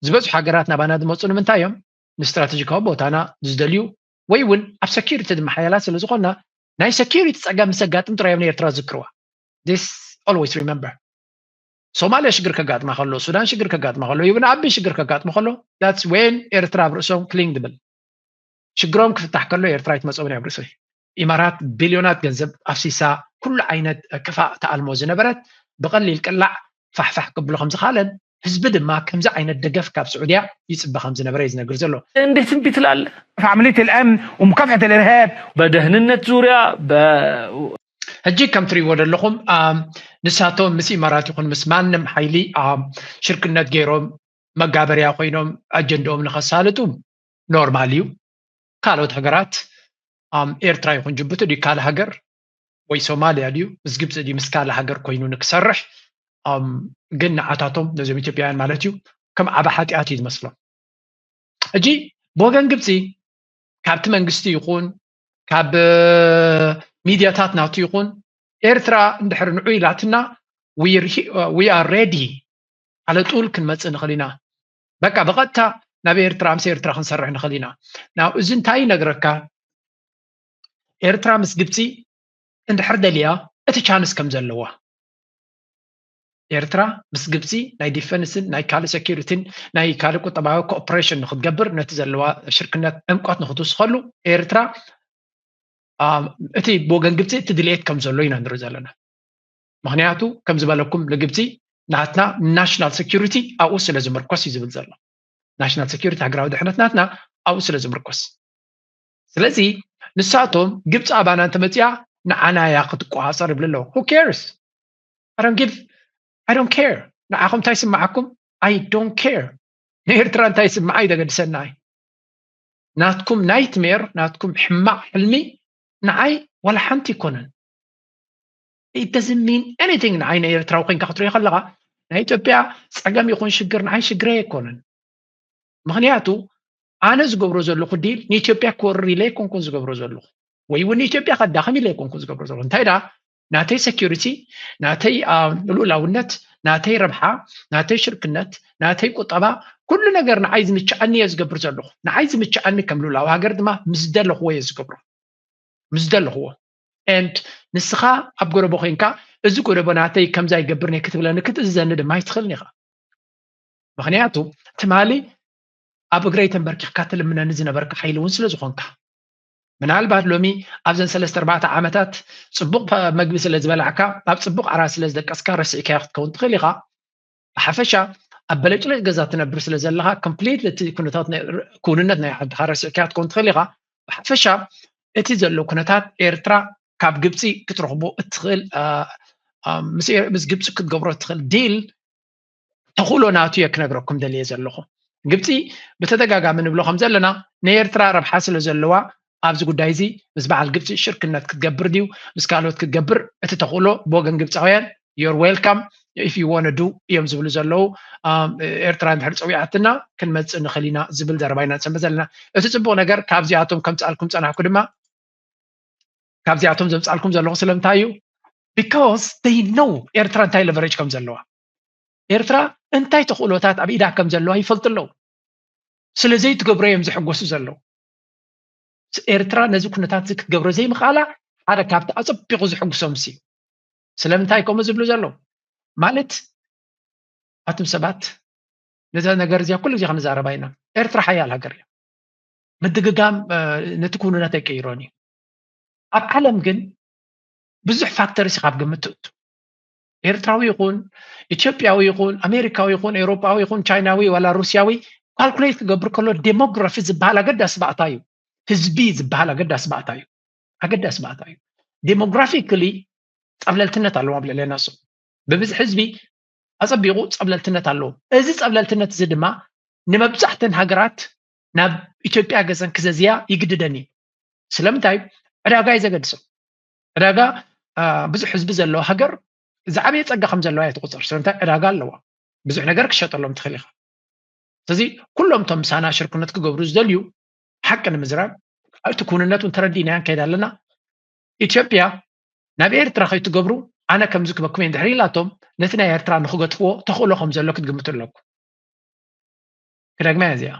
ዝበዝሑ ሃገራት ናባና ዝመፁ ንምንታይ እዮም? ንስትራቴጂካዊ ቦታና ዝደልዩ ወይ እውን ኣብ ሰኪሪቲ ድማ ሓያላት ስለ ዝኾንና ናይ ሰኪሪቲ ፀገም ምስ ኣጋጥም ጥራይ እዮም ንኤርትራ ዝዝክርዋ። This always remember. ሶማልያ ሽግር ከጋጥማ ከሎ፣ ሱዳን ሽግር ከጋጥማ ከሎ፣ ይብን ኣቢ ሽግር ከጋጥማ ከሎ that's when ኤርትራ ኣብ ርእሶም ክሊንግ ድብል ሽግሮም ክፍታሕ ከሎ ኤርትራ ይትመፀውን ኣብ ርእሶ ኢማራት ቢልዮናት ገንዘብ ኣፍሲሳ ኩሉ ዓይነት ክፋእ ተኣልሞ ዝነበረት ብቐሊል ቅላዕ ፋሕፋሕ ክብሎ ከም ዝኻለን ህዝቢ ድማ ከምዚ ዓይነት ደገፍ ካብ ስዑድያ ይፅበ ከም ዝነበረ እዩ ዝነግር ዘሎ። እንዴት እምቢ ትላለህ? في عملية الأمن ومكافحة الإرهاب በደህንነት ዙሪያ በ ሕጂ ከም ትሪእዎ ዘለኹም ንሳቶም ምስ ኢማራት ይኹን ምስ ማንም ሓይሊ ሽርክነት ገይሮም መጋበርያ ኮይኖም ኣጀንድኦም ንኸሳልጡ ኖርማል እዩ። ካልኦት ሃገራት ኤርትራ ይኹን ጅቡቲ ድዩ ካልእ ሃገር ወይ ሶማልያ ድዩ ምስ ግብፂ ድዩ ምስ ካልእ ሃገር ኮይኑ ንክሰርሕ ግን ንዓታቶም ነዞም ኢትዮጵያውያን ማለት እዩ ከም ዓበ ሓጢኣት እዩ ዝመስሎም። ሕጂ ብወገን ግብፂ ካብቲ መንግስቲ ይኹን ካብ ሚድያታት ናቱ ይኹን ኤርትራ እንድሕር ንዑ ኢላትና we are ready ኣለጡል ክንመፅእ ንኽእል ኢና። በቃ ብቐጥታ ናብ ኤርትራ ምስ ኤርትራ ክንሰርሕ ንኽእል ኢና። ናው እዚ እንታይ ይነግረካ? ኤርትራ ምስ ግብፂ እንድሕር ደልያ እቲ ቻንስ ከም ዘለዋ ኤርትራ ምስ ግብፂ ናይ ዲፈንስን ናይ ካልእ ሴኪሪቲን ናይ ካልእ ቁጠባዊ ኮኦፕሬሽን ንክትገብር ነቲ ዘለዋ ሽርክነት ዕምቆት ንክትውስኸሉ ኤርትራ እቲ ብወገን ግብፂ እቲ ድልየት ከም ዘሎ ኢና ንርኢ ዘለና። ምክንያቱ ከም ዝበለኩም ንግብፂ ናትና ናሽናል ሴኪሪቲ ኣብኡ ስለ ዝምርኮስ እዩ ዝብል ዘሎ። ናሽናል ሴኪሪቲ ሃገራዊ ድሕነት ናትና ኣብኡ ስለ ዝምርኮስ ስለዚ ንሳቶም ግብፂ ኣባና እንተመፅያ ንዓና እያ ክትቆፃፀር ይብሉ ኣለዉ። Who cares? I don't give I don't care ንዓኹም እንታይ ስምዓኩም? I don't care። ንኤርትራ እንታይ ስምዓ እዩ ዘገድሰና። ናትኩም ናይትሜር ናትኩም ሕማቕ ሕልሚ ንዓይ ዋላ ሓንቲ ይኮነን። It doesn't mean anything ንዓይ ንኤርትራዊ ኮይንካ ክትሪኦ ከለካ ናይ ኢትዮጵያ ፀገም ይኹን ሽግር ንዓይ ሽግረይ ኣይኮነን። ምክንያቱ ኣነ ዝገብሮ ዘለኹ ዲል ንኢትዮጵያ ክወርር ኢለ ኣይኮንኩን ዝገብሮ ዘለኹ ወይ እውን ንኢትዮጵያ ከዳኸም ኢለ ኣይኮንኩን ዝገብሮ ዘለኹ። እንታይ ደኣ ናተይ ሴኪሪቲ ናተይ ልኡላውነት ናተይ ረብሓ ናተይ ሽርክነት ናተይ ቁጠባ ኩሉ ነገር ንዓይ ዝምችኣኒ እየ ዝገብር ዘለኹ። ንዓይ ዝምችኣኒ ከም ልኡላዊ ሃገር ድማ ምስ ደለኽዎ እየ ዝገብሮ ምስ ደለኽዎ። And ንስኻ ኣብ ጎደቦ ኮይንካ እዚ ጎደቦ ናተይ ከምዛ ይገብር እየ ክትብለኒ ክትእዝዘኒ ድማ ኣይትኽእልን ኢኻ። ምክንያቱ ትማሊ ኣብ እግረይ ተንበርኪኽካ ትልምነኒ ዝነበርካ ሓይሊ እውን ስለ ዝኾንካ ምናልባት ሎሚ ኣብዘን ሰለስተ ኣርባዕተ ዓመታት ፅቡቕ መግቢ ስለ ዝበላዕካ ኣብ ፅቡቕ ዓራት ስለ ዝደቀስካ ረሲዕካዮ ክትከውን ትኽእል ኢኻ። ብሓፈሻ ኣብ በለጭለጭ ገዛ ትነብር ስለ ዘለኻ ኮምፕሊት እቲ ኩነታት ክውንነት ናይ ዓድኻ ረሲዕካዮ ክትከውን ትኽእል ኢኻ። ብሓፈሻ እቲ ዘሎ ኩነታት ኤርትራ ካብ ግብፂ ክትረኽቦ እትኽእል ምስ ግብፂ ክትገብሮ እትኽእል ዲል ተኽእሎ ናቱ እየ ክነግረኩም ደልየ ዘለኹ። ግብፂ ብተደጋጋሚ ንብሎ ከም ዘለና ንኤርትራ ረብሓ ስለ ዘለዋ ኣብዚ ጉዳይ እዚ ምስ በዓል ግብፂ ሽርክነት ክትገብር ድዩ ምስ ካልኦት ክትገብር እቲ ተኽእሎ ብወገን ግብፃውያን you're welcome if you wanna do እዮም ዝብሉ ዘለዉ። ኤርትራ እንድሕር ፀዊዓትና ክንመፅእ ንኽእል ኢና ዝብል ዘረባ ኢና ንሰምዕ ዘለና። እቲ ፅቡቕ ነገር ካብዚኣቶም ከምፅኣልኩም ፀናሕኩ ድማ ካብዚኣቶም ዘምፃልኩም ዘለኹ ስለምንታይ እዩ? Because they know ኤርትራ እንታይ ለቨሬጅ ከም ዘለዋ ኤርትራ እንታይ ተኽእሎታት ኣብ ኢዳ ከም ዘለዋ ይፈልጡ ኣለዉ። ስለዘይትገብሮ እዮም ዝሕጎሱ ዘለዉ። ኤርትራ ነዚ ኩነታት እዚ ክትገብሮ ዘይምኽኣላ ሓደ ካብቲ ኣፀቢቑ ዝሕጉሶም እዩ። ስለምንታይ ከምኡ ዝብሉ ዘለዉ ማለት ኣቱም ሰባት ነዛ ነገር እዚኣ ኩሉ ግዜ ክንዛረባ ኢና። ኤርትራ ሓያል ሃገር እያ። ምድግጋም ነቲ ክውንነት ኣይቀይሮን እዩ። ኣብ ዓለም ግን ብዙሕ ፋክተርስ ካብ ግምት ትእቱ። ኤርትራዊ ይኹን ኢትዮጵያዊ ይኹን ኣሜሪካዊ ይኹን ኤውሮጳዊ ይኹን ቻይናዊ ዋላ ሩስያዊ ካልኩሌት ክገብር ከሎ ዴሞግራፊ ዝበሃል ኣገዳሲ ባእታ እዩ። ህዝቢ ዝበሃል ኣገዳሲ ባእታ እዩ። ኣገዳሲ ባእታ እዩ። ዴሞግራፊክሊ ፀብለልትነት ኣለዎም ኣብ ልዕሌና እሱ ብብዝሒ ህዝቢ ኣፀቢቑ ፀብለልትነት ኣለዎም። እዚ ፀብለልትነት እዚ ድማ ንመብዛሕተን ሃገራት ናብ ኢትዮጵያ ገፀን ክዘዝያ ይግድደን እዩ። ስለምንታይ ዕዳጋ እዩ ዘገድሶም። ዕዳጋ ብዙሕ ህዝቢ ዘለዎ ሃገር ዝዓበየ ፀጋ ከም ዘለዋ እያ ትቁፀር። ስለምንታይ ዕዳጋ ኣለዋ። ብዙሕ ነገር ክሸጠሎም ትኽእል ኢኻ። ስለዚ ኩሎም እቶም ምሳና ሽርክነት ክገብሩ ዝደልዩ ሓቂ ንምዝራብ እቲ ክውንነት እውን ተረዲእናዮ ንከይድ ኣለና። ኢትዮጵያ ናብ ኤርትራ ከይትገብሩ ኣነ ከምዚ ክበኩም እየ እንድሕር ኢላቶም ነቲ ናይ ኤርትራ ንክገድፍዎ ተኽእሎ ከም ዘሎ ክትግምቱ ኣለኩም። ክደግማ እያ እዚኣ።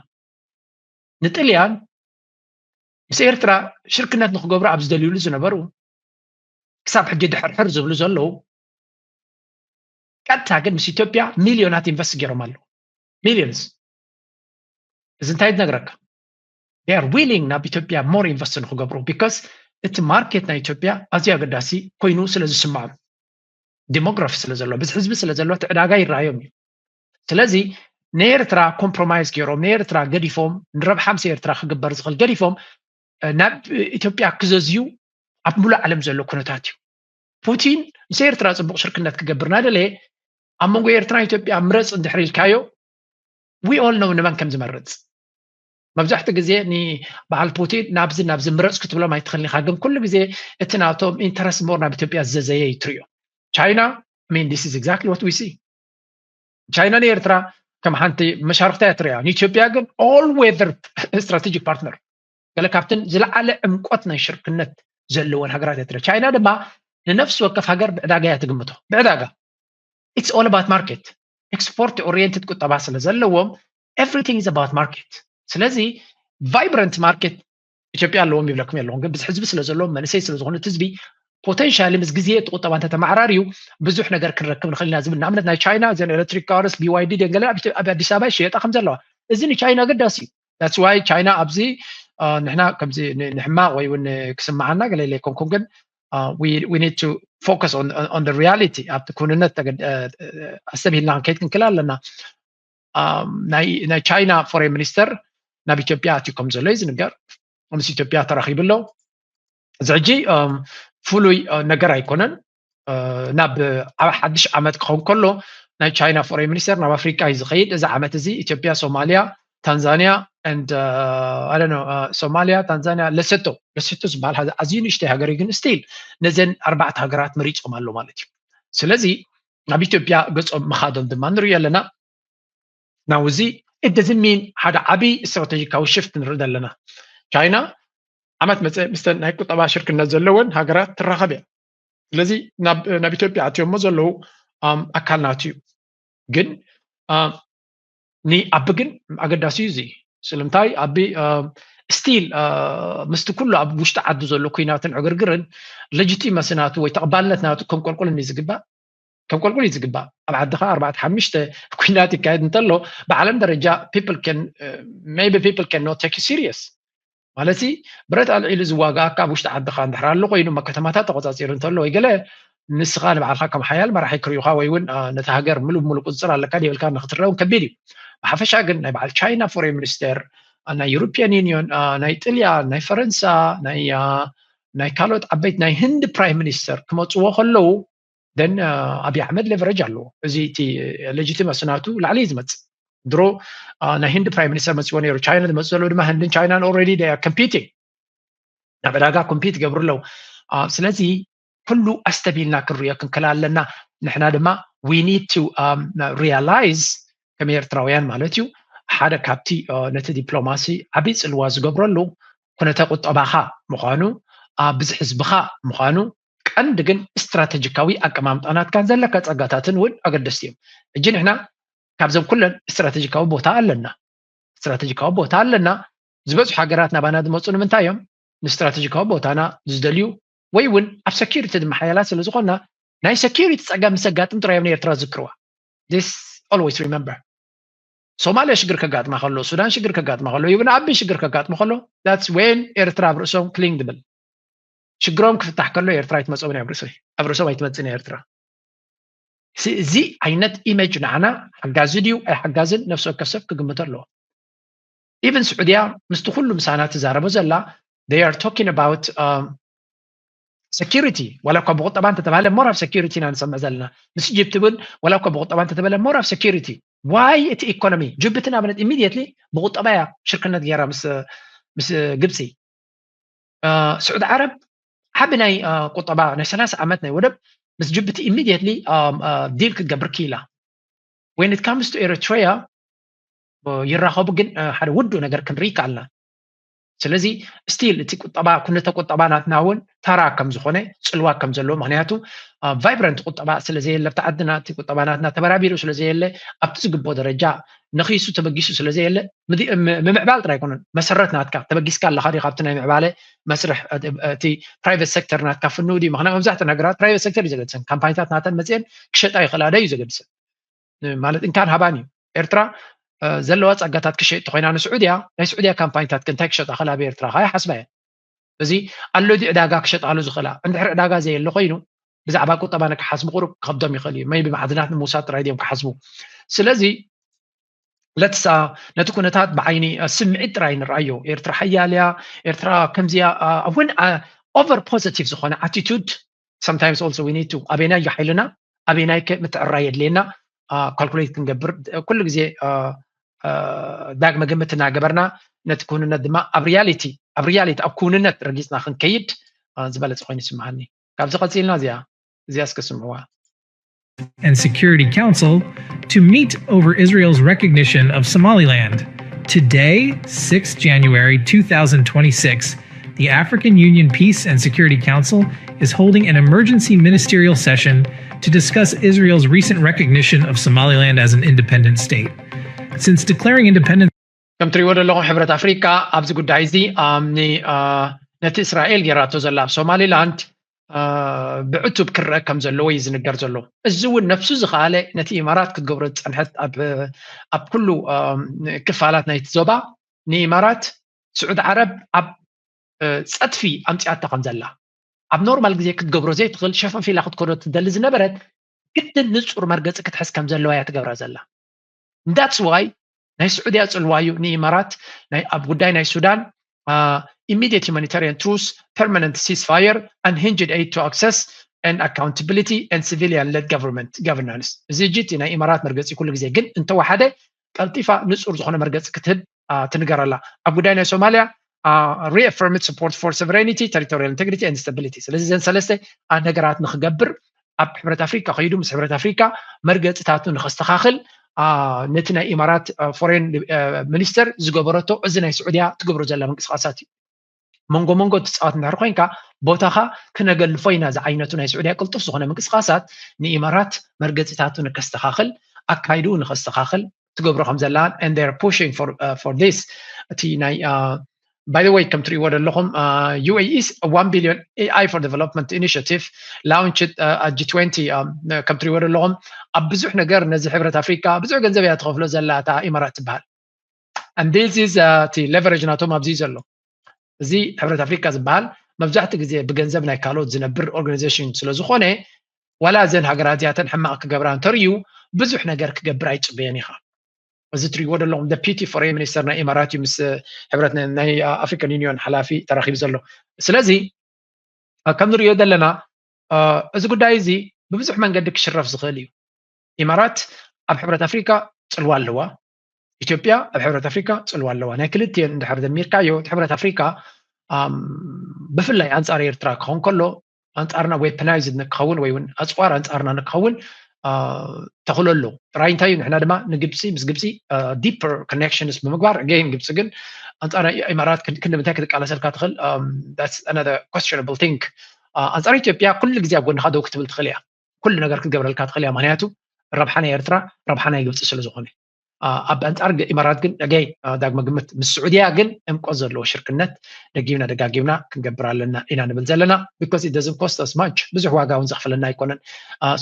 ንጥልያን ምስ ኤርትራ ሽርክነት ንክገብሩ ኣብ ዝደልዩሉ ዝነበሩ፣ ክሳብ ሕጂ ድሕርሕር ዝብሉ ዘለዉ፣ ቀጥታ ግን ምስ ኢትዮጵያ ሚልዮናት ኢንቨስት ገይሮም ኣለዉ። ሚልዮንስ። እዚ እንታይ ዝነግረካ? They are willing ናብ ኢትዮጵያ more ኢንቨስት ንክገብሩ፣ because እቲ ማርኬት ናይ ኢትዮጵያ ኣዝዩ ኣገዳሲ ኮይኑ ስለ ዝስምዖም፣ ዲሞግራፊ ስለ ዘሎ፣ ብዝሒ ህዝቢ ስለ ዘሎ፣ እቲ ዕዳጋ ይረኣዮም እዩ። ስለዚ ንኤርትራ ኮምፕሮማይዝ ገይሮም፣ ንኤርትራ ገዲፎም፣ ንረብሓ ምስ ኤርትራ ክግበር ዝኽእል ገዲፎም ናብ ኢትዮጵያ ክዘዝዩ ኣብ ሙሉእ ዓለም ዘሎ ኩነታት እዩ። ፑቲን ምስ ኤርትራ ጽቡቕ ሽርክነት ክገብር እናደለየ፣ ኣብ መንጎ ኤርትራ ኢትዮጵያ ምረጽ እንድሕር ኢልካዮ፣ we all know ንመን ከም ዝመርጽ። መብዛሕትኡ ግዜ ንበዓል ፑቲን ናብዚ ናብዚ ምረጽ ክትብሎም ኣይትኽእልን ኢኻ፣ ግን ኩሉ ግዜ እቲ ናቶም ኢንተረስት ሞር ናብ ኢትዮጵያ ዝዘዘየ እዩ ትሪኦ። ቻይና፣ I mean, this is exactly what we see. ቻይና ንኤርትራ ከም ሓንቲ መሻርክታ እያ ትሪኣ። ንኢትዮጵያ ግን all weather strategic partner፣ ገለ ካብተን ዝለዓለ ዕምቆት ናይ ሽርክነት ዘለወን ሃገራት እያ ትሪኣ። ቻይና ድማ ንነፍሲ ወከፍ ሃገር ብዕዳጋ እያ ትግምቶ። ብዕዳጋ። It's all about market. ኤክስፖርት ኦሪየንትድ ቁጠባ ስለ ዘለዎም፣ everything is about market። ስለዚ ቫይብረንት ማርኬት ኢትዮጵያ ኣለዎም ይብለኩም የለዎም፣ ግን ብዝሒ ህዝቢ ስለ ዘለዎም፣ መንእሰይ ስለ ዝኾኑ፣ እቲ ህዝቢ ፖቴንሻሊ ምስ ግዜ እቲ ቁጠባ እንተተመዓራርዩ ብዙሕ ነገር ክንረክብ ንኽእል ኢና ዝብል። ንኣብነት ናይ ቻይና እዘን ኤሌክትሪክ ካርስ፣ ቢ ዋይ ዲ፣ ደንገለ ኣብ ኢትዮ-፣ ኣብ ኣዲስ ኣበባ ይሸየጣ ከም ዘለዋ፣ እዚ ንቻይና ኣገዳሲ እዩ። That's why ቻይና ኣብዚ፣ አ፣ ንሕና ከምዚ ን-፣ ንሕማቕ ወይ እውን ክስምዓና ገለ ኢለ ኣይኮንኩን፣ ግን፣ አ፣ we, we need to focus on, on, on the reality። ኣብቲ ክውንነት ተገድ-፣ አ፣ አ፣ ኣስተብሂልና ክንከይድ ክንክእል ኣለና። አ፣ ናይ፣ ናይ ቻይና ፎሬን ሚኒስተር ናብ ኢትዮጵያ ኣትዩ ከም ዘሎ እዩ ዝንገር። ምስ ኢትዮጵያ ተራኺቡ ኣሎ። እዚ ሕጂ፣ አ፣ ፍሉይ፣ አ፣ ነገር ኣይኮነን። አ፣ ናብ፣ ኣብ ሓድሽ ዓመት ክኸውን ከሎ ናይ ቻይና ፎሬን ሚኒስተር ናብ ኣፍሪቃ እዩ ዝኸይድ። እዚ ዓመት እዚ ኢትዮጵያ፣ ሶማልያ፣ ታንዛንያ and, አ፣ I don't know፣ አ፣ ሶማልያ፣ ታንዛንያ፣ ለሴቶ፣ ለሴቶ ዝበሃል ሃገር ኣዝዩ ንእሽተይ ሃገር እዩ፣ ግን ስቲል ነዘን ኣርባዕተ ሃገራት መሪጾም ኣሎ ማለት እዩ። ስለዚ ናብ ኢትዮጵያ ገጾም ምኻዶም ድማ ንሪኦ ኣለና። ናውዚ it doesn't mean ሓደ ዓብዪ ስትራቴጂካዊ ሽፍት ንርኢ ዘለና። ቻይና ዓመት መጸ ምስተን ናይ ቁጠባ ሽርክነት ዘለወን ሃገራት ትራኸብ እያ። ስለዚ ናብ፣ ናብ ኢትዮጵያ ኣትዮሞ ዘለዉ፣ ኣም፣ ኣካል ናቱ እዩ። ግን፣ ኣም፣ ንኣቢ ግን ኣገዳሲ እዩ እዚ። ስለምንታይ ኣቢ፣ ኣም፣ ስቲል፣ አ፣ ምስቲ ኩሉ ኣብ ውሽጢ ዓዱ ዘሎ ኩናትን ዕግርግርን ሌጂቲመሲ ናቱ ወይ ተቐባልነት ናቱ ከም ቆልቁል እዩ ዝግባእ። ከም ቆልቁል እዩ ዝግባእ። ኣብ ዓድኻ ኣርባዕተ ሓሙሽተ ኩናት ይካየድ እንተሎ፣ ብዓለም ደረጃ people can, uh, maybe people can not take you serious። ማለት ሲ፣ ብረት ኣልዒሉ ዝዋጋኣካ ኣብ ውሽጢ ዓድኻ እንድሕር ኣሎ ኮይኑ፣ እሞ ከተማታት ተቆጻጺሩ እንተሎ ወይ ገለ፣ ንስኻ ንባዕልኻ ከም ሓያል መራሒ ክርእዩኻ ወይ እውን፣ አ፣ ነታ ሃገር ምሉእ ብምሉእ ቁጽጽር ኣለካ ዶ ይብልካ ንክትረውን ከቢድ እዩ። ብሓፈሻ ግን ናይ በዓል ቻይና ፎሬን ሚኒስተር፣ አ፣ ናይ ዩሮፒያን ዩኒዮን፣ አ፣ ናይ ጥልያን፣ ናይ ፈረንሳ፣ ናይ፣ አ፣ ናይ ካልኦት ዓበይቲ፣ ናይ ህንዲ ፕራይም ሚኒስተር ክመጽዎ ከለዉ፣ then፣ አ፣ ኣብይ ኣሕመድ ሌቨሬጅ ኣለዎ። እዚ እቲ ሌጂቲመሲ ናቱ ላዕሊ እዩ ዝመጽእ። ድሮ፣ አ፣ ናይ ህንዲ ፕራይም ሚኒስተር መጽዎ ነይሩ። ቻይና ዝመጽእ ዘሎ ድማ ህንድን ቻይናን already they are competing። ናብ ዕዳጋ ኮምፒት ይገብሩ ኣለዉ። አ፣ ስለዚ ኩሉ ኣስተብሂልና ክንሪኦ ክንክእል ኣለና። ንሕና ድማ we need to, um, realize ከም ኤርትራውያን ማለት እዩ፣ ሓደ ካብቲ፣ አ፣ ነቲ ዲፕሎማሲ ዓብዪ ጽልዋ ዝገብረሉ ኩነተ ቁጠባኻ ምዃኑ፣ አ፣ ብዝሒ ህዝብኻ ምዃኑ፣ ቀንዲ ግን ስትራቴጂካዊ ኣቀማምጣ ናትካን ዘለካ ጸጋታትን እውን ኣገደስቲ እዮም። ሕጂ ንሕና ካብዘን ኩለን ስትራቴጂካዊ ቦታ ኣለና። ስትራቴጂካዊ ቦታ ኣለና። ዝበዝሑ ሃገራት ናባና ዝመጹ ንምንታይ እዮም? ንስትራቴጂካዊ ቦታና ዝደልዩ ወይ እውን ኣብ ሰኪሪቲ ድማ ሓያላት ስለ ዝኾንና ናይ ሰኪሪቲ ጸገም ምስ ኣጋጥም ጥራይ እዮም ንኤርትራ ዝዝክርዋ። This always remember። ሶማልያ ሽግር ከጋጥማ ከሎ፣ ሱዳን ሽግር ከጋጥማ ከሎ፣ ይብን ኣቢ ሽግር ከጋጥማ ከሎ፣ that's when ኤርትራ ኣብ ርእሶም ክሊንግ ትብል። ሽግሮም ክፍታሕ ከሎ ኤርትራ ኣይትመጽኦምን እያ ኣብ ርእሶም፣ ኣብ ርእሶም ኣይትመጽእን እያ ኤርትራ። ሲ-፣ እዚ ዓይነት ኢሜጅ ንዓና ሓጋዚ ድዩ ኣይሓጋዝን ነፍሲ ወከፍ ሰብ ክግምቶ ኣለዎ። ኢቨን ስዑድያ ምስቲ ኩሉ ምሳና ትዛረቦ ዘላ፣ they are talking about, um, security። ዋላ እኳ ብቁጠባ እንተተባሃለ ሞር ኣብ ሰኪሪቲ ኢና ንሰምዕ ዘለና። ምስ ኢጅፕት እውን ዋላ እኳ ብቁጠባ እንተተበለ ሞር ኣብ ሰኪሪቲ። ዋይ እቲ ኢኮኖሚ፣ ጅቡቲ ንኣብነት ኢሚድየትሊ ብቁጠባ እያ ሽርክነት ገይራ ምስ፣ ምስ ግብፂ። አ፣ ስዑዲ ዓረብ ዓቢ ናይ፣ አ፣ ቁጠባ ናይ ሰላሳ ዓመት ናይ ወደብ ምስ ጅቡቲ ኢሚድየትሊ፣ አ፣ አ፣ ዲል ክትገብር ክኢላ። When it comes to ኤሪትሪያ፣ አ፣ ይራኸቡ ግን፣ አ፣ ሓደ ውዱእ ነገር ክንርኢ ከኣልና። ስለዚ ስቲል እቲ ቁጠባ፣ ኩነተ ቁጠባ ናትና እውን ተራ ከም ዝኾነ፣ ጽልዋ ከም ዘለዎ፣ ምክንያቱ ቫይብረንት ቁጠባ ስለ ዘየለ ኣብቲ ዓድና፣ እቲ ቁጠባ ናትና ተበራቢሩ ስለ ዘየለ፣ ኣብቲ ዝግብኦ ደረጃ ነኺሱ ተበጊሱ ስለ ዘየለ፣ ምምዕባል ጥራይ ኣይኮነን፣ መሰረት ናትካ ተበጊስካ ኣለኻ ዲኻ ኣብቲ ናይ ምዕባለ መስርሕ፣ እቲ ፕራይቬት ሴክተር ናትካ ፍንው ድዩ? ምክንያቱ መብዛሕትኡ ነገራት ፕራይቬት ሴክተር እዩ ዘገድሰን። ካምፓኒታት ናተን መፅአን ክሸጣ ይኽእላ ዶ እዩ ዘገድሰን? ማለት እንካን ሃባን እዩ። ኤርትራ ዘለዋ ጸጋታት ክሸጥ ተኮይና ንስዑድያ፣ ናይ ስዑድያ ካምፓኒታት ከ እንታይ ክሸጣ ክእላ ኣብ ኤርትራ ከ ይሓስባ እየን። እዚ ኣሎ ድዩ ዕዳጋ ክሸጣሉ ዝኽእላ? እንድሕር ዕዳጋ ዘየለ ኮይኑ ብዛዕባ ቁጠባ ንክሓስቡ ቁሩብ ክኸብዶም ይኽእል እዩ። መይቢ ማዕድናት ንምውሳድ ጥራይ ድዮም ክሓስቡ? ስለዚ ለትሳ ነቲ ኩነታት ብዓይኒ ስምዒት ጥራይ ንርኣዮ። ኤርትራ ሓያል እያ፣ ኤርትራ ከምዚያ እውን ኦቨር ፖዘቲቭ ዝኾነ ኣቲቱድ sometimes also we need to ኣበይናይ እዩ ሓይልና፣ ኣበይናይ ከ ምትዕርራይ የድልየና ካልኩሌት ክንገብር ኩሉ ግዜ ዳግመ ግምት እናገበርና ነቲ ክውንነት ድማ ኣብ ሪያሊቲ ኣብ ሪያሊቲ ኣብ ክውንነት ረጊፅና ክንከይድ ዝበለፀ ኮይኑ ይስምዓኒ። ካብዚ ቀፂልና እዚኣ እዚኣ እስከ ስምዕዋ። and Security Council to meet over Israel's recognition of Somaliland. Today, sixth January two thousand twenty-six, the African Union Peace and Security Council is holding an emergency ministerial session to discuss Israel's recent recognition of Somaliland as an independent state. Since declaring independence ከም ትሪእዎ ዘለኹም ሕብረት ኣፍሪካ ኣብዚ ጉዳይ እዚ ነቲ እስራኤል ጌራቶ ዘላ ኣብ ሶማሊላንድ ብዕቱብ ክረአ ከም ዘለዎ እዩ ዝንገር ዘሎ። እዚ እውን ነፍሱ ዝኸኣለ ነቲ ኢማራት ክትገብሮ ዝፀንሐት ኣብ ኩሉ ክፋላት ናይቲ ዞባ ንኢማራት ስዑድ ዓረብ ኣብ ፀጥፊ ኣምፅኣታ ከም ዘላ፣ ኣብ ኖርማል ግዜ ክትገብሮ ዘይትኽእል ሸፈፊላ ክትከዶ ትደሊ ዝነበረት ግድን ንፁር መርገፂ ክትሕዝ ከም ዘለዋ እያ ትገብራ ዘላ። That's why ናይ ስዑድያ ፅልዋ እዩ ንኢማራት ኣብ ጉዳይ ናይ ሱዳን immediate humanitarian truce, permanent ceasefire, unhinged aid to access and accountability and civilian led government governance። እዚ ሕጂ እቲ ናይ ኢማራት መርገፂ ኩሉ ግዜ ግን እንተወሓደ ቀልጢፋ ንፁር ዝኾነ መርገፂ ክትህብ ትንገር ኣላ። ኣብ ጉዳይ ናይ ሶማልያ reaffirmed support for sovereignty, territorial integrity and stability። ስለዚ እዘን ሰለስተ ነገራት ንክገብር ኣብ ሕብረት ኣፍሪካ ከይዱ ምስ ሕብረት ኣፍሪካ መርገፂታቱ ንከስተኻኽል ነቲ ናይ ኢማራት ፎሬን ሚኒስተር ዝገበረቶ እዚ ናይ ስዑድያ ትገብሮ ዘላ ምንቅስቃሳት እዩ። መንጎ መንጎ ትፃወት እንድሕር ኮይንካ ቦታኻ ክነገልፎ ኢና ዝዓይነቱ ናይ ስዑድያ ቅልጡፍ ዝኾነ ምንቅስቃሳት ንኢማራት መርገፂታቱ ንከስተኻኽል ኣካይድኡ ንከስተኻኽል ትገብሮ ከም ዘላ and they're pushing for, uh, for this እቲ ናይ by the way ከም ትሪእዎ ዘለኹም UAE one billion AI for development initiative launched at G twenty ከም ትሪእዎ ዘለኹም ኣብ ብዙሕ ነገር ነዚ ሕብረት ኣፍሪካ ብዙሕ ገንዘብ እያ ትኸፍሎ ዘላ እታ ኢማራት ትበሃል። And this is እቲ leverage ናቶም ኣብዚ ዘሎ። እዚ ሕብረት ኣፍሪካ ዝበሃል መብዛሕትኡ ግዜ ብገንዘብ ናይ ካልኦት ዝነብር ኦርጋናይዜሽን ስለ ዝኾነ ዋላ እዘን ሃገራት እዚኣተን ሕማቕ ክገብራ እንተርእዩ ብዙሕ ነገር ክገብር ኣይፅበየን ኢኻ። እዚ ትሪእዎ ዘለኹም deputy foreign minister ናይ ኢማራት እዩ ምስ ሕብረት ናይ ኣፍሪካን ዩኒዮን ሓላፊ ተራኺቡ ዘሎ። ስለዚ ከም ንሪኦ ዘለና እዚ ጉዳይ እዚ ብብዙሕ መንገዲ ክሽረፍ ዝኽእል እዩ። ኢማራት ኣብ ሕብረት ኣፍሪካ ፅልዋ ኣለዋ። ኢትዮጵያ ኣብ ሕብረት ኣፍሪካ ፅልዋ ኣለዋ። ናይ ክልቲኤን እንድሕር ደሚርካዮ እቲ ሕብረት ኣፍሪካ ብፍላይ ኣንፃር ኤርትራ ክኸውን ከሎ ኣንፃርና weaponized ንክኸውን ወይ እውን ኣፅዋር ኣንፃርና ንክኸውን ተኽሎ ኣሎ። ጥራይ እንታይ እዩ ንሕና ድማ ንግብፂ ምስ ግብፂ deeper connections ብምግባር again ግብፂ ግን ኣንፃር ኢማራት ክንዲ ምንታይ ክትቃለሰልካ ትኽእል? Questionable thing። ኣንፃር ኢትዮጵያ ኩሉ ግዜ ኣብ ጎንኻ ደው ክትብል ትኽእል እያ። ኩሉ ነገር ክትገብረልካ ትኽእል እያ። ምክንያቱ ረብሓ ናይ ኤርትራ ረብሓ ናይ ግብፂ ስለ ዝኾነ ኣብ ኣንፃር ኢማራት ግን ገይ ዳግመ ግምት ምስ ስዑድያ ግን ዕምቆት ዘለዎ ሽርክነት ደጊምና ደጋጊምና ክንገብር ኣለና ኢና ንብል ዘለና። Because it doesn't cost us much፣ ብዙሕ ዋጋ እውን ዘኽፍለና ኣይኮነን።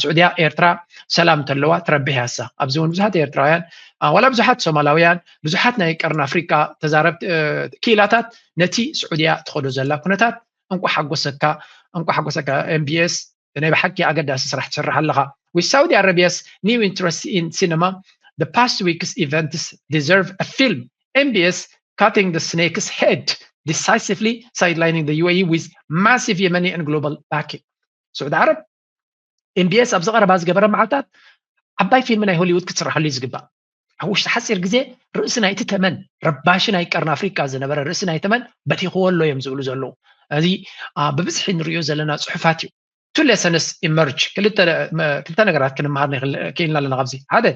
ስዑድያ ኤርትራ ሰላም እንተለዋ ትረብሕ ያሳ ኣብዚ እውን ብዙሓት ኤርትራውያን ዋላ ብዙሓት ሶማላውያን ብዙሓት ናይ ቀርኒ ኣፍሪካ ተዛረብ ክኢላታት ነቲ ስዑድያ ትኸዶ ዘላ ኩነታት እንቋ ሓጎሰካ እንቋ ሓጎሰካ MBS ናይ ብሓቂ ኣገዳሲ ስራሕ ትሰርሕ ኣለኻ። With Saudi Arabia's new interest in cinema, the past week's events deserve a film. MBS cutting the snake's head decisively sidelining the UAE with massive Yemeni and global backing. ስዑዲ ዓረብ MBS ኣብዚ ቀረባ ዝገበረ መዓልታት ዓባይ ፊልም ናይ ሆሊውድ ክትስራሓሉ እዩ ዝግባእ። ኣብ ውሽጢ ሓፂር ግዜ ርእሲ ናይቲ ተመን ረባሺ ናይ ቀርኒ ኣፍሪካ ዝነበረ ርእሲ ናይ ተመን በቲኽዎ ኣሎ እዮም ዝብሉ ዘለዉ። እዚ ብብዝሒ ንሪኦ ዘለና ፅሑፋት እዩ። Two lessons emerge። ክልተ ነገራት ክንመሃር ክኢልና ኣለና ካብዚ። ሓደ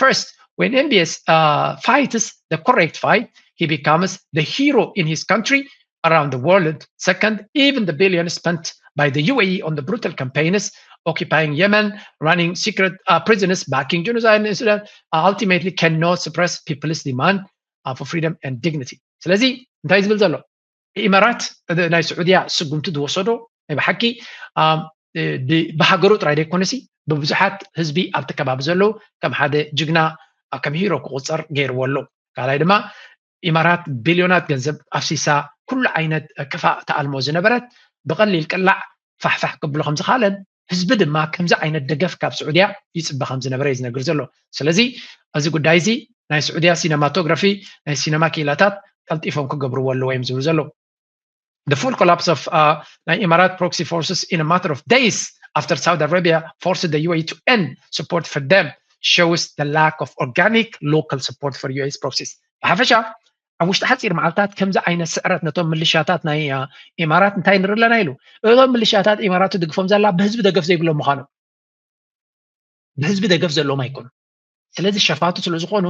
first When M B S uh, fights the correct fight, he becomes the hero in his country, around the world. Second, even the billion spent by the U A E on the brutal campaigns, occupying Yemen, running secret uh, prisons, backing genocide in Sudan, ultimately cannot suppress people's demand uh, for freedom and dignity. ስለዚ እንታይ ዝብል ዘሎ? ኢማራት ናይ ስዑድያ ስጉምቲ ዝወሰዶ ናይ ብሓቂ ብሃገሩ ጥራይ ዘይኮነሲ ብብዙሓት ህዝቢ ኣብቲ ከባቢ ዘለዉ ከም ሓደ ጅግና ከም ሂሮ ክቁፀር ገይርዎ ኣሎ። ካልኣይ ድማ ኢማራት ቢልዮናት ገንዘብ ኣፍሲሳ ኩሉ ዓይነት ክፋእ ተኣልሞ ዝነበረት ብቐሊል ቅላዕ ፋሕፋሕ ክብሎ ከምዝኻለን ህዝቢ ድማ ከምዚ ዓይነት ደገፍ ካብ ስዑድያ ይፅበ ከምዝነበረ እዩ ዝነግር ዘሎ። ስለዚ እዚ ጉዳይ እዚ ናይ ስዑድያ ሲነማቶግራፊ ናይ ሲነማ ክኢላታት ቀልጢፎም ክገብርዎ ኣለዎ እዮም ዝብሉ ዘለዉ። The full collapse of uh, ናይ ኢማራት proxy forces in a matter of days after Saudi Arabia forced the U A E to end support for them shows the lack of organic local support for U S proxies. ብሓፈሻ ኣብ ውሽጢ ሓፂር መዓልታት ከምዚ ዓይነት ስዕረት ነቶም ምልሻታት ናይ ኢማራት እንታይ ንርኢ ኣለና ኢሉ። እቶም ምልሻታት ኢማራት ትድግፎም ዘላ ብህዝቢ ደገፍ ዘይብሎም ምዃኖም፣ ብህዝቢ ደገፍ ዘለዎም ኣይኮኑ። ስለዚ ሸፋቱ ስለዝኾኑ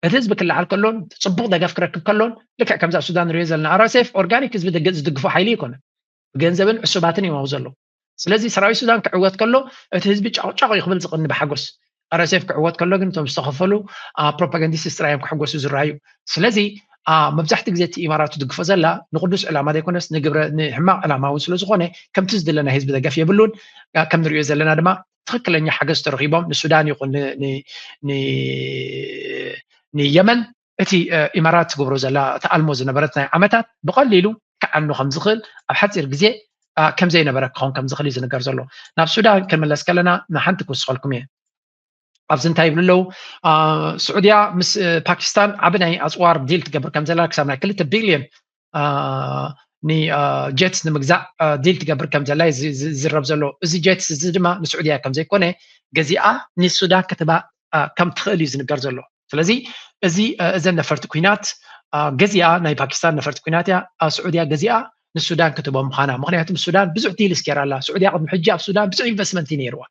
እቲ ህዝቢ ክለዓል ከሎን ፅቡቕ ደገፍ ክረክብ ከሎን ልክዕ ከምዚ ኣብ ሱዳን ንሪኦ ዘለና R S F organic ህዝቢ ዝድግፎ ሓይሊ ኣይኮነን። ብገንዘብን ዕሱባትን እዮም ኣብኡ ዘለዉ። ስለዚ ሰራዊት ሱዳን ክዕወት ከሎ እቲ ህዝቢ ጫቑጫቑ እዩ ክብል ዝቕኒ ብሓጎስ። R S F ክዕወት ከሎ ግን እቶም ዝተኸፈሉ ፕሮፓጋንዲስት ጥራይ እዮም ክሕጎሱ ዝረኣዩ። ስለዚ መብዛሕቲ ግዜ እቲ ኢማራት ትድግፎ ዘላ ንቅዱስ ዕላማ ዘይኮነስ ንግብረ ንሕማቕ ዕላማ እውን ስለዝኾነ ከምቲ ዝድለ ናይ ህዝቢ ደገፍ የብሉን። ከም ንሪኦ ዘለና ድማ ትኽክለኛ ሓገዝ ተረኺቦም ንሱዳን ይኹን ንየመን እቲ ኢማራት ትገብሮ ዘላ ተኣልሞ ዝነበረት ናይ ዓመታት ብቐሊሉ ክዓኑ ከም ዝኽእል ኣብ ሓፂር ግዜ ከም ዘይነበረ ክኸውን ከም ዝኽእል እዩ ዝንገር ዘሎ። ናብ ሱዳን ክንምለስ ከለና ንሓንቲ ክውስኸልኩም እየ። ኣብዚ እንታይ ይብሉ ኣለዉ? ስዑድያ ምስ ፓኪስታን ዓቢ ናይ ኣፅዋር ዲል ትገብር ከም ዘላ ክሳብ ናይ ክልተ ቢልዮን ኒ ጀትስ ንምግዛእ ዲል ትገብር ከም ዘላ ዝዝረብ ዘሎ። እዚ ጀትስ እዚ ድማ ንስዑድያ ከም ዘይኮነ ገዚኣ ንሱዳን ክትባ ከም ትኽእል እዩ ዝንገር ዘሎ። ስለዚ እዚ እዘን ነፈርቲ ኩናት ገዚኣ ናይ ፓኪስታን ነፈርቲ ኩናት እያ ስዑድያ ገዚኣ ንሱዳን ክትቦ ምዃና። ምክንያቱ ሱዳን ብዙሕ ዲል ስኬር ኣላ። ስዑድያ ቅድሚ ሕጂ ኣብ ሱዳን ብዙሕ ኢንቨስትመንት እዩ ነይርዋ።